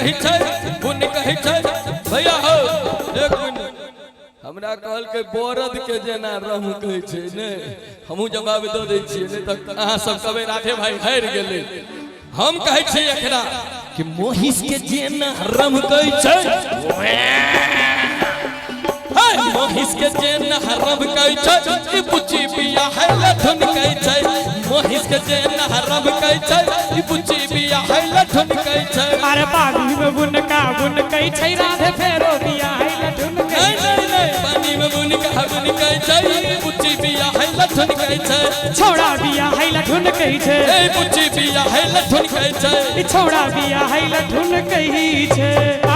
कहै छै, बुन कहै छै। भैया हो, एक मिनट, हमरा कहलकै बरद के जेना रम कहै छै ने, हमहूँ जवाब दऽ दै छियै, नहि तऽ अहाँ सब कहबै राधे भाई हारि गेलै। हम कहै छियै एकरा कि महिष के जेना रम कहै छै, महिष के जेना रम कहै छै, ई बुच्ची बिया है लठुन कहै छै। महिष के जेना रम कहै छै, ई बुच्ची बिया है लठुन कहै छै। अरे पानी में बुनका बुन कहै छै राधे फेरो बिया है लठुन कहै। नहीं नहीं नहीं, पानी में बुनका बुन कहै छै, ई बुच्ची बिया है लठुन कहै छै। छौड़ा बिया है लठुन कहै छै। ए बुच्ची बिया है लठुन कहै छै। ई छौड़ा बिया है लठुन कहै छै।